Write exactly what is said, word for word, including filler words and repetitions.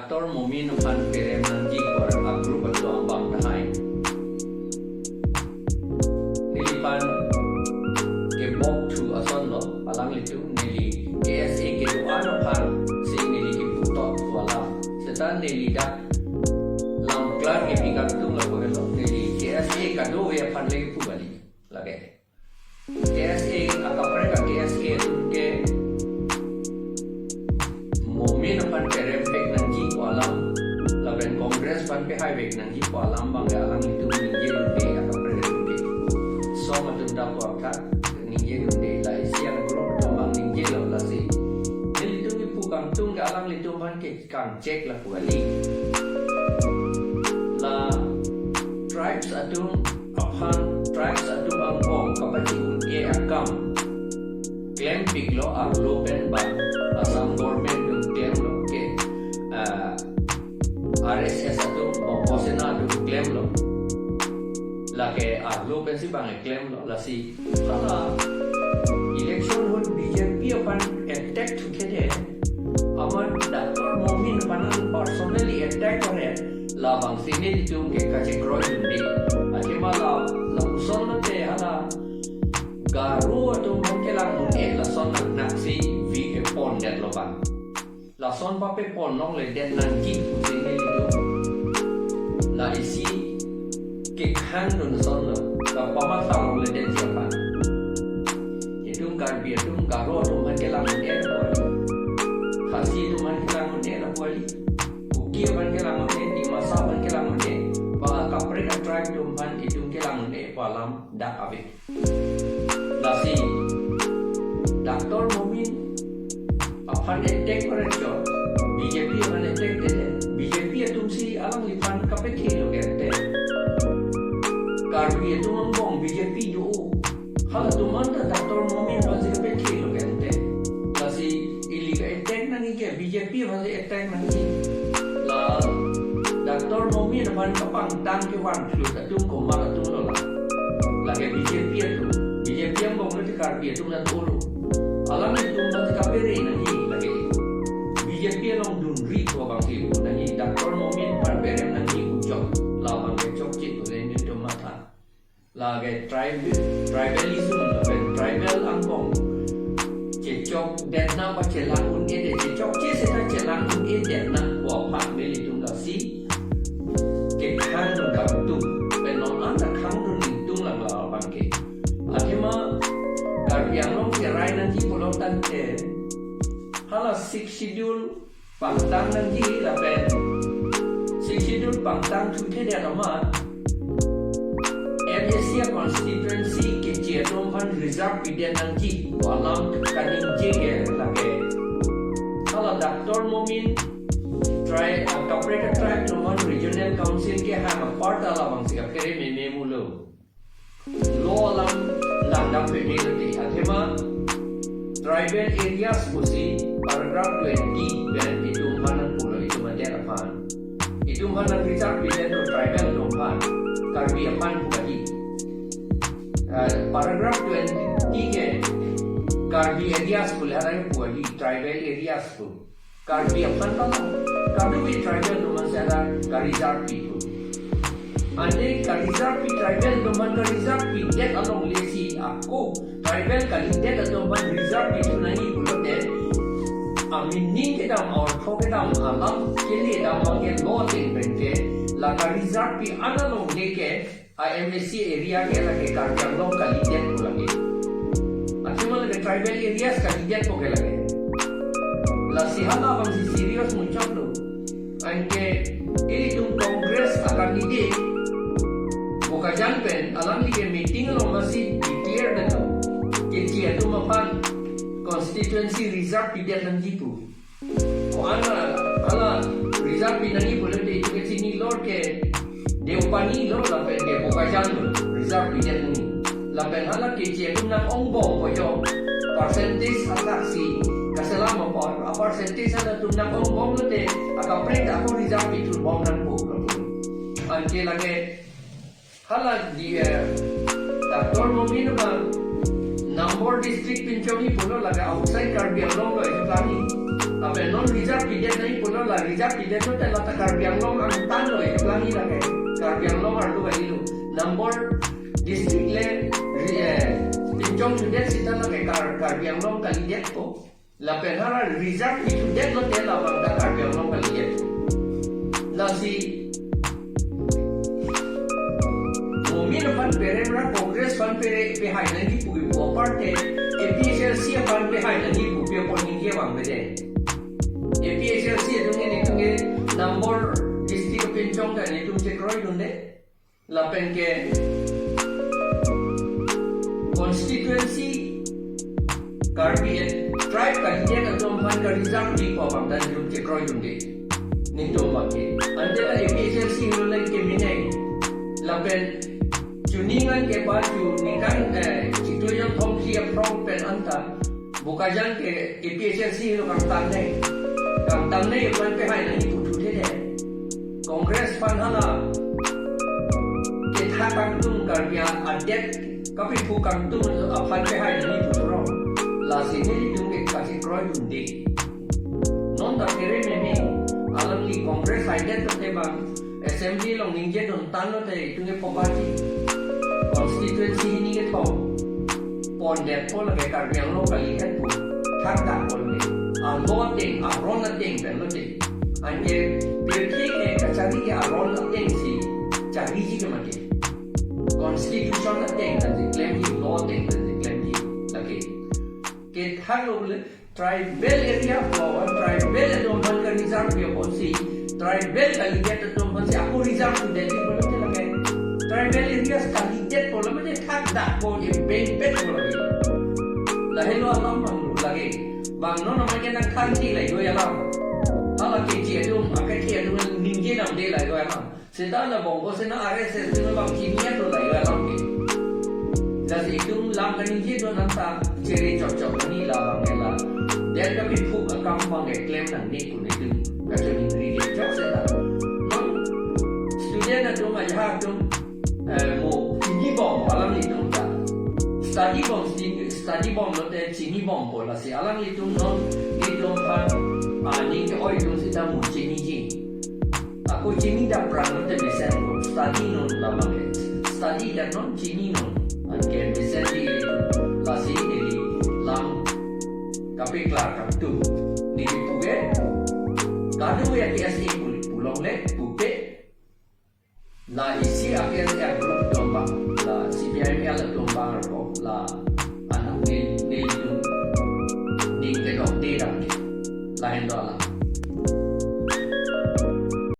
Doctor Momin aphan perem nangji apor a group atum abang tahai. Neliphan kebok thu asonlo, alanglitum neli K S A kedo-an aphan si neli kiputhot pu alam. Seta neli dak lam klar kepi kangtung lapu helo, neli K S A kadokave aphan le kipu kali. Lake K S A, akaprek a K S A atum ke Momin aphan perem vek nangji pu alam, lapen Congress aphan pehai vek nangji pu alam abang ke alanglitum ningjedunde, akaprek atum ke. Som atum ta pu athak ningjedunde, la isi a-group atum abang ningjelo, lasi nelitum kipu kangtung ke alanglitum aphan ke kangchek lapu kali. La tribes atum aphan, tribes atum angbong kapachini un-e akam klempiklo, arlo pen bang Assam government atum klemlo ke, ah, R S S atum, Bongko Sena atum klemlo. Lake arlo pensi bang klemlo, lasi hala election ahut B J P aphan attack thukthedet, amat Doctor Momin aphan personally attack kore, labangsi nelitum ke kachekroidunde. Athema la, lapuson lote hala Garo atum aphan kelang un-e lason naknaksi vi kepondetlo bang. Lason pape pon longledet nangji pusi nelitum la isi kekhang dun asonlo, la pamatha longledetji aphan. Itum Karbi atum, Garo atum aphan kelang un-e lapu kali. Khasi atum aphan kelang un-e lapu kali. Kuki aphan kelang un-e, Dimasa aphan kelang un-e, ba kaprek a-tribe atum aphan itum kelang un-e pu alam dak ave. Lasi Doctor Momin aphan attack kore chot, B J P aphan attack dele, B J P atumsi alangliphan kapekhe lo gente. Karbi atum angbong B J P do, halatum anta Doctor Momin aphansi kapekhe lo gente. Lasi ili ke attack nangji ke B J P aphansi attack nangji. La Doctor Momin aphan kapangtang kevan phlut atum komat atumlo la? Lake B J P atum. B J P angbong lote Karbi atum nat olo. Alanglitum aphansi kapere nangji lake. B J P along dunri ko abangsi pu nangji, Doctor Momin aphan perem nangji pu chok. Labang ke chokche pu nelitum matha. Lake tribe, tribalism lapen tribal angbong chechokdetna ba chelang un-edet, chechokche seta chelang un-edetna pu aphan nelitum lasi kekhang dun kangtung, pen non anta khang dun ningtung lang la abang ke. Athema Karbi Anglong cherai nangji pulo tangte hala Sixth Schedule pangtang nangji lapen Sixth Schedule pangtang thuthedet amat M A C a-constituency keche atum aphan reserve pidet nangji pu alam kaningje ke lake hala Doctor Momin tribe, ah, kaprek a-tribe atum aphan regional council kehang apar ta labangsi kaphere meme mulo. Law alam langdam peme lote, athema tribal areas pusi paragraph twenty pen itum aphan nangpulo, itum adet aphan. Itum aphan nang-reserve pidetlo tribal atum aphan, Karbi aphan pu kali. Eh, paragraph twenty ke Karbi areas pu le, hadak pu kali, tribal areas pu. Karbi aphan ta lo, kadokave tribal atum aphan si hadak ka-reserve pi pu. Ante ka-reserve pi tribal atum aphan ka-reserve pidet alongle si ako tribal kalidet atum aphan reserve pithu nangji pulote, a-meaning kedam, a-ortho kedam, alam keledam abang ke law ateng pen ke, la ka-reserve pi an alongle ke, a-M A C area ke lake Karbi Anglong kalidet pu lake. Athema lake tribal areas kalidet pu ke lake. Lasi hala abangsi serious muchotlo. Anke ilitum Congress a-candidate Bokajan pen alangli ke meeting along masi declare detlo, keche atum aphan constituency reserve pidet nangji pu. Ko-an hala reserve pi nangji pulote itum ke chinilo ke Deopani lo lapen ke Bokajan lo reserve pidet nangji. Lapen hala keche atum nang-ongbom ko jo percentage athaksi kaselam apor, a-percentage halatum nang-ongbom lote akaprek ako reserve pithubom nangpo lapu. Anke lake hala di, eh, Doctor Momin abang Nambor district pinchongji pulo, lake outside Karbi Anglong lo itum kami. Abe non reserve pidet nangji pulo, la reserve pidet lote la ta Karbi Anglong angtan lo, eh, pelangi lake. Karbi Anglong arlo kali lo. Number district le, eh, pinchong sudet sita lake Kar-, Karbi Anglong kalidetpo. Lapen hala reserve pi sudet lote labang ta Karbi Anglong kalidetpo. Lasi momin aphan perem ra Congress aphan pere pehai nangji pu pu aparte, A P H L C aphan pehai nangji pu pu apot ningje vangbede. A P H L C atum ke netum ke number district pinchong ta netum chekroidunde. Lapen ke constituency Karbi tribe kalidet atum aphan ka reserve pipo abang ta netum chekroidunde. Netum abang ke. Ante la A P H L C helo le kemine. Lapen chuning an ke ba chu ningkan, eh, chiklo jon thom phli aphrang pen anta Bokajan ke A P H L C helo kangtangnei. Kangtangnei aphan pehai nangji pu thuthe de. Congress aphan hala kethak kangtung Karbi adet kapiphu kangtung aphan pehai nangji pu thuro. Lasi netum ke kachekroidunde. Non ta kere meme, alangli Congress haidet lote bang assembly along ningjedun tanglote itum ke poverty constituency hini kethom pondetpo lake Karbi Anglong kalidetpo, thakdakpo lake. Alo ateng, aron ateng pen lote. Anke pirthe ke kachari ke aron ateng si chariji ke mate. Constitution ateng ta si klemji, law ateng ta si klemji lake. Kethak lo bole tribal area pu awan tribal atum aphan ka reserve pi apotsi, tribal kalidet atum aphansi ako reserve sudet pulote lake. Tribal areas kalidetpo lake, thakdakpo, je bengpetpo lake. Lahelo alam abang lo lake. Bang non nama ke nangthanji lahelo alam. Hala keji atum, akethe atum ningje namde lahelo alam. Seta la bongko sena R S S sena bang chini atum lahelo alam ke. Lasi itum lam kaningjedun anta chere chokchok ni labang ke la. Dia kapiphu akam abang ke klem nangne pu netum kachoningri kechok seta. Non student atum, ajahak atum, eh, mo chinibom alanglitum ta. Study bom, study, study bomlote chinibompo, lasi alanglitum non netum aphan, ah, ning ke-oi atum seta mo chiniji. Ako chini dak prang lote mesenpo, study non labang ke. Study dak non, chini non. Anke mesenji, lasi neli lam kapeklar kangtung. Neli puke, kadokave K S A pu, pu longle, pupe. La isi A P H L C group atum abang, la C P I M L atum abang arlo, la anung ne, netum ning kedokde dam ke. Lahen do alam.